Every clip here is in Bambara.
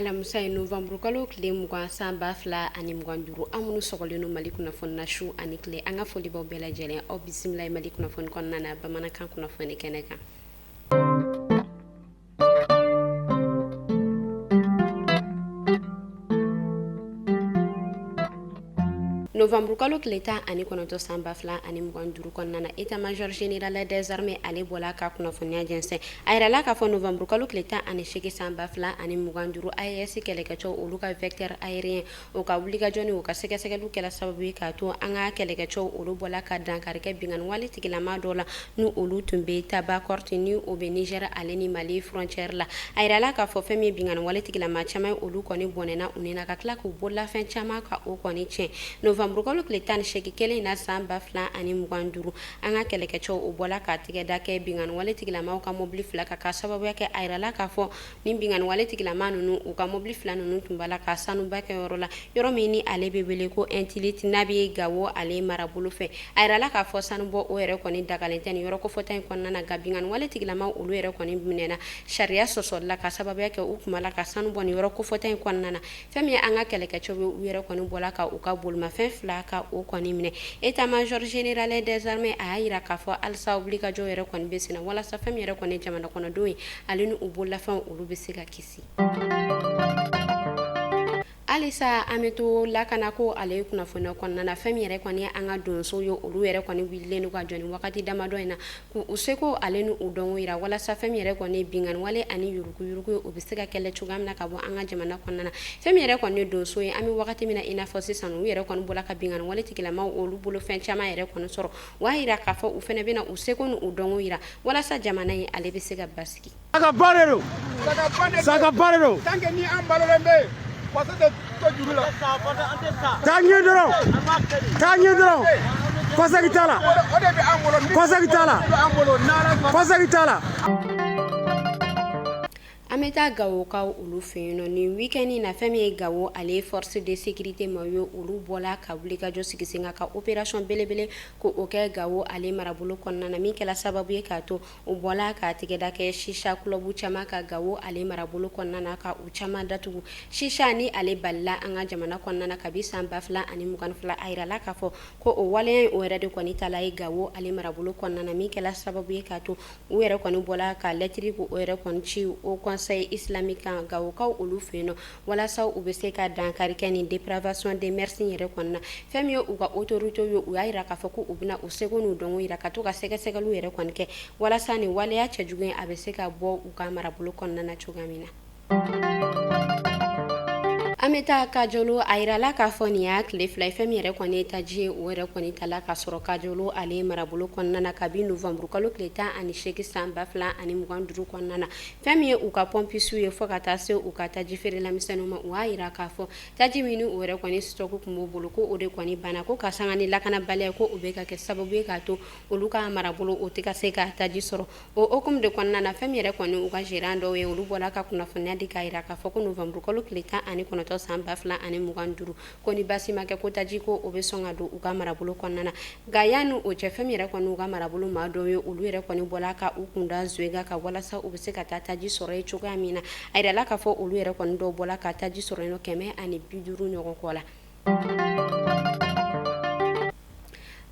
Alamisa ye nowanburukalo tile 20 san 2025, aw minnu sɔgɔlen don Mali kunnafoni na su ani tile, an ka foli b'aw bɛɛ lajɛlen, aw bisimila Mali kunnafoni kɔnɔna na bamanankan kunnafoni kɛnɛ kan. Nowanburukalo tile 19 san 2025 kɔnɔna na, état major général des armées ale bɔla ka kunnafoniya jɛnsɛn. A yirala k'a fɔ nowanburukalo tile 18 san 2025 AES kɛlɛkɛcɛw olu ka vecteur aérien o ka wulikajɔ ni u ka sɛgɛsɛgɛliw kɛla sababu ye k'a to an ka kɛlɛkɛcɛw olu bɔla ka dankari kɛ binkanni wale tigilama dɔ la ni olu tun bɛ Tabankort ni o bɛ Niger ale ni Mali frontière la. A yirala k'a fɔ fɛn min ye binkanni wale tigilama caman ye olu kɔni bɔnɛna u ni na ka tila k'u bololafɛn caman ka o kɔni tiɲɛ. Nowanburukalo tile 18 kelen in na san 2025, an ka kɛlɛkɛcɛw o bɔla ka tigɛda kɛ binkanni wale tigilamaw ka mobili fila kan ka sababuya kɛ a yirala k'a fɔ Ni binkanni wale tigilama ninnu u ka mobili fila ninnu tun b'a la ka sanuba kɛ yɔrɔ la, yɔrɔ min ni ale bɛ wele ko Intilite n'a bɛ Gawo ale marabolo fɛ. A yirala k'a fɔ sanubɔ o yɛrɛ kɔni dagalen tɛ nin yɔrɔ kofɔta in kɔnɔna na, nka binkanni wale tigilama olu yɛrɛ kɔni minɛna sariya sɔsɔli la ka sababuya kɛ u tun b'a la ka sanu bɔ nin yɔrɔ kofɔta in kɔnɔna na. Fɛn min ye an ka kɛlɛkɛcɛw ye, u yɛrɛ kɔni bɔla ka u ka bolimafɛn fila ka o kɔni minɛ. État major général des armées a y'a jira k'a fɔ halisa wulikajɔ yɛrɛ kɔni bɛ senna walasa fɛn min yɛrɛ kɔni ye jamana kɔnɔdenw ye, ale ni u bololafɛnw olu bɛ se ka kisi. Halisa an bɛ to lakanako ale kunnafoni kɔnɔna na, fɛn min yɛrɛ kɔni ye an ka donsow ye, olu yɛrɛ kɔni wulilen don ka jɔ nin wagati damadɔ in na k'u seko ale ni u dɔnko jira walasa fɛn min yɛrɛ kɔni binkanni wale ani yuruguyurugu ye, o bɛ se ka kɛlɛ cogoya min na ka bɔ an ka jamana kɔnɔna na. Fɛn min yɛrɛ kɔni ye donso ye, an bɛ wagati min na i n'a fɔ sisan, u yɛrɛ kɔni bɔla ka binkanni wale tigilamaw olu bolo fɛn caman yɛrɛ kɔni sɔrɔ. U y'a jira k'a fɔ u fana bɛna u seko ni u dɔnko jira walasa jamana in ale bɛ se ka basigi. Sagaba de don, sagaba de don. Tant que ni an balolen bɛ yen, faso tɛ to juru la. Taa ɲɛ dɔrɔn, taa ɲɛ dɔrɔn, kɔsegin t'a la. O de bɛ an bolo. Kɔsegin t'a la. An bolo n'Ala sɔnna. Kɔsegin t'a la. An bɛ taa Gawokaw olu fɛ yen nɔ nin week-end in na, fɛn min ye Gawo ale force de sécurité maaw ye, olu bɔla ka wulikajɔ sigi sen kan ka opération belebele ko o kɛ Gawo ale marabolo kɔnɔna na, min kɛla sababu ye k'a to u bɔla ka tigɛda kɛ chicha club caman ka Gawo ale marabolo kɔnɔna na, ka u caman datugu. Chicha ni ale balila an ka jamana kɔnɔna na kabi san 2022, a yirala k'a fɔ ko o waleya in o yɛrɛ de kɔni tala ye Gawo ale marabolo kɔnɔna na, min kɛla sababu ye k'a to u yɛrɛ kɔni bɔla ka lɛtiri ko o yɛrɛ kɔni ci Haut Conseil islamique kan Gawokaw olu fɛ yen nɔ walasa u bɛ se ka dankari kɛ nin dépravation des mœurs yɛrɛ kɔni na. Fɛn min ye u ka autorités ye, u y'a jira k'a fɔ ko u bɛna u seko n'u dɔnko jira ka to ka sɛgɛsɛgɛliw yɛrɛ kɔni kɛ walasa nin waleya cɛjugu in a bɛ se ka bɔ u ka marabolo kɔnɔna na cogoya min na. An bɛ taa Kajolo. A yirala k'a fɔ nin y'a tile fila ye, fɛn min yɛrɛ kɔni ye taji ye, o yɛrɛ kɔni tala ka sɔrɔ Kajolo ale marabolo kɔnɔna na kabi nowanburukalo tile 18 san 2025 kɔnɔna na. Fɛn min ye u ka pɔmpisiw ye fo ka taa se u ka taji feerela misɛnninw ma, u y'a jira k'a fɔ taji min o yɛrɛ kɔni stock tun b'u bolo, ko o de kɔni banna, ko ka sanga ni lakanabaliya ko o bɛ ka kɛ sababu ye k'a to olu ka marabolo o tɛ ka se ka taji sɔrɔ. O hukumu de kɔnɔna na, fɛn min yɛrɛ kɔni u ka gérant dɔw ye, olu bɔra ka kunnafoniya di k'a jira k'a fɔ ko nowanburukalo tile 19 san 2025, ko ni basi ma kɛ, ko taji ko o bɛ sɔn ka don u ka marabolo kɔnɔna na. Nka yanni o cɛ, fɛn min yɛrɛ kɔni u ka marabolo maa dɔw ye, olu yɛrɛ kɔni bɔra ka u kunda Zuwega kan walasa u bɛ se ka taa taji sɔrɔ yen cogoya min na. A yirala k'a fɔ olu yɛrɛ kɔni dɔw bɔra ka taji sɔrɔ yen 150 ɲɔgɔn kɔ la.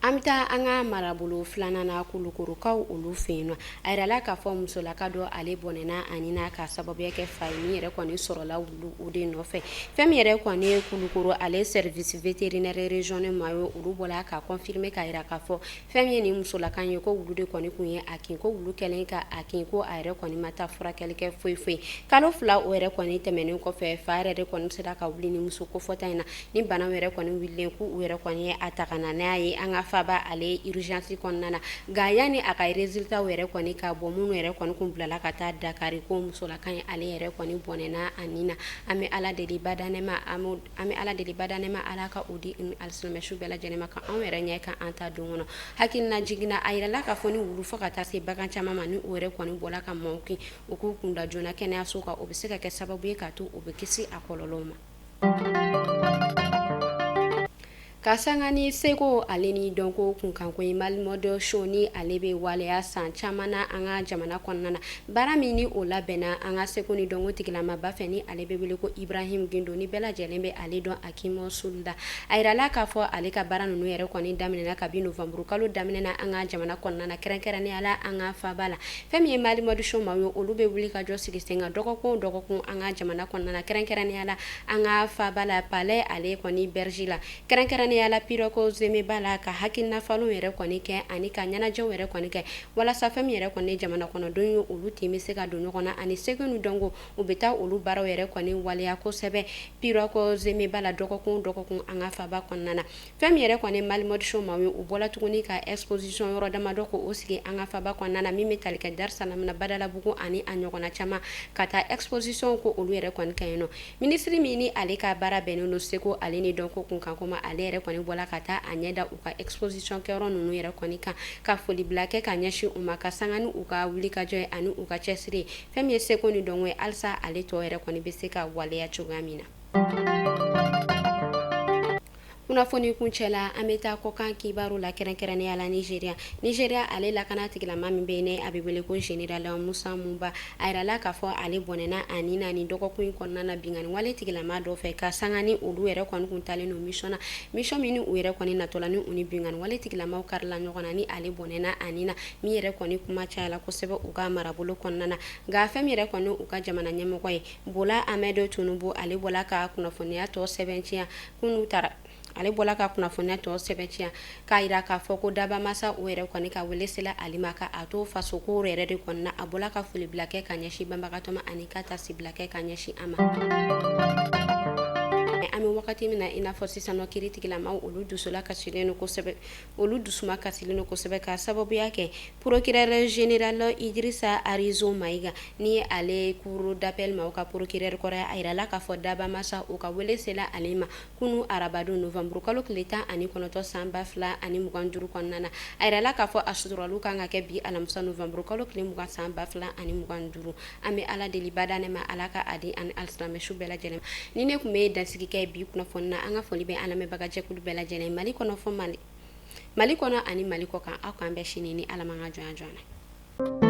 An bɛ taa an ka marabolo filanan na, Kulukorokaw olu fɛ yen nɔ. A yirala k'a fɔ musolaka dɔ ale bɔnɛna a ni na ka sababuya kɛ fa ye min yɛrɛ kɔni sɔrɔla wulu o de nɔfɛ. Fɛn min yɛrɛ kɔni ye Kulukoro ale service vétérinaire régional maa ye, olu bɔra ka confirmer k'a jira k'a fɔ fɛn min ye nin musolaka ye, ko wulu de kɔni tun ye a kin, ko wulu kɛlen ka a kin, ko a yɛrɛ kɔni ma taa furakɛli kɛ foyi foyi. Kalo 2 o yɛrɛ kɔni tɛmɛnen kɔfɛ, fa yɛrɛ de kɔni sera ka wuli ni muso kofɔta in na. Ni bana yɛrɛ kɔni wulilen, k'u yɛrɛ kɔni ye a ta ka na n'a ye an ka faaba ale urgence kɔnɔna na. Nka yanni a ka résultat yɛrɛ kɔni ka bɔ, minnu yɛrɛ kɔni kun bilala ka taa Dakari, ko musolaka in ale yɛrɛ kɔni bɔnɛna a ni na. An bɛ Ala deli bada nɛɛma, an bɛ Ala deli bada nɛɛma, Ala ka o di alisilamɛ su bɛɛ lajɛlen ma, ka anw yɛrɛ ɲɛ kan an ta don kɔnɔ. Hakilina jiginna, a yirala k'a fɔ ni wulu fo ka taa se bagan caman ma, ni o yɛrɛ kɔni bɔla ka maaw kin, u k'u kunda joona kɛnɛyaso kan, o bɛ se ka kɛ sababu ye k'a to u bɛ kisi a kɔlɔlɔw ma. Ka sanga ni seko ale ni dɔnko kunkanko ye, Mali Mode Show ni ale bɛ waleya san caman na an ka jamana kɔnɔna na, baara min ni o labɛnna an ka seko ni dɔnko tigilamaba fɛ, ni ale bɛ wele ko Ibrahim Gindo, ni bɛɛ lajɛlen bɛ ale dɔn Hakim Soldat. A yirala k'a fɔ ale ka baara ninnu yɛrɛ kɔni daminɛna kabi novembre kalo daminɛ na an ka jamana kɔnɔna na, kɛrɛnkɛrɛnnenya la an ka faaba la. Fɛn min ye Mali Mode Show maaw ye, olu bɛ wuli ka jɔ sigi sen kan dɔgɔkun o dɔgɔkun an ka jamana kɔnɔna na, kɛrɛnkɛrɛnnenya la an ka faaba la, Palais ale kɔni Berger la, kɛrɛnkɛrɛnnenya la Pirogue Zemeba la, ka hakilina falenw yɛrɛ kɔni kɛ ani ka ɲɛnajɛw yɛrɛ kɔni kɛ, walasa fɛn min yɛrɛ kɔni jamana kɔnɔdenw ye, olu tin bɛ se ka don ɲɔgɔn na ani seko ni dɔnko, u bɛ taa olu baaraw yɛrɛ kɔni waleya kosɛbɛ Pirogue Zemeba la dɔgɔkun o dɔgɔkun an ka faaba kɔnɔna na. Fɛn min yɛrɛ kɔni Mali Mode Show maaw ye, u bɔla tuguni ka exposition yɔrɔ damadɔ ko o sigi an ka faaba kɔnɔna na, min bɛ tali kɛ Dar-Salam na, Badalabugu ani a ɲɔgɔnna caman, ka taa exposition ko olu yɛrɛ kɔni kɛ yen nɔ. Minisiri min ni ale ka baara bɛnnen don seko ale ni dɔnko kunkanko ma, ale yɛrɛ kɔni bɔla ka taa a ɲɛ da u ka exposition kɛyɔrɔ ninnu yɛrɛ kɔni kan, ka folibila kɛ ka ɲɛsin u ma, ka sanga ni u ka wulikajɔ ye ani u ka cɛsiri ye, fɛn min ye seko ni dɔnko ye, halisa ale tɔ yɛrɛ kɔni bɛ se ka waleya cogoya min na. Kunnafoni kuncɛ la, an bɛ taa kɔkan kibaru la, kɛrɛnkɛrɛnnenya la Nigeria. Nigeria ale lakana tigilama min bɛ yen, a bɛ wele ko général Musa Muba, a yirala k'a fɔ ale bɔnɛna a ni na nin dɔgɔkun in kɔnɔna na binkanni wale tigilama dɔ fɛ, ka sanga ni olu yɛrɛ kɔni kun talen don mission na, mission min ni u yɛrɛ kɔni natɔla ni u ni binkanni wale tigilamaw karila ɲɔgɔn na, ni ale bɔnɛna a ni na, min yɛrɛ kɔni kuma cayala kosɛbɛ u ka marabolo kɔnɔna na. Nka fɛn min yɛrɛ kɔni u ka jamana ɲɛmɔgɔ ye, Bola Ahmed Tinubu, ale bɔla ka kunnafoniya tɔ sɛbɛntiya k'u taara, ale bɔla ka kunnafoniya tɔ sɛbɛntiya k'a jira k'a fɔ ko dabamasa o yɛrɛ kɔni ka wele sela ale ma ka a to faso ko yɛrɛ de kɔnɔna. A bɔla ka folibila kɛ ka ɲɛsin banbagatɔ ma ani ka taasibila kɛ ka ɲɛsin a ma. An bɛ wagati min na i n'a fɔ sisan nɔ, kiiri tigilamaw olu dusula kasilen don kosɛbɛ, olu dusuma kasilen don kosɛbɛ ka sababuya kɛ procureur général Idrissa Arizo Maïga, ni ale cour d'appel maaw ka procureur kɔrɔ ye. A yirala k'a fɔ dabamasa u ka wele sela ale ma kunu arabadon novembre kalo tile 19 san 2025 kɔnɔna na. A yirala k'a fɔ a suturaliw kan ka kɛ bi alamisa novembre kalo tile 20 san 2025. An bɛ Ala deli bada ne ma, Ala ka a di ani alisilamɛ su bɛɛ lajɛlen. Ni ne tun bɛ dansigi kɛ bi kunnafoni na, an ka foli bɛ an lamɛnbagajɛkulu bɛɛ lajɛlen, Mali kɔnɔ fɔ Mali kɔnɔ ani Mali kɔ kan. Aw k'an bɛn sini ni Ala ma ka jɔnya jɔn na.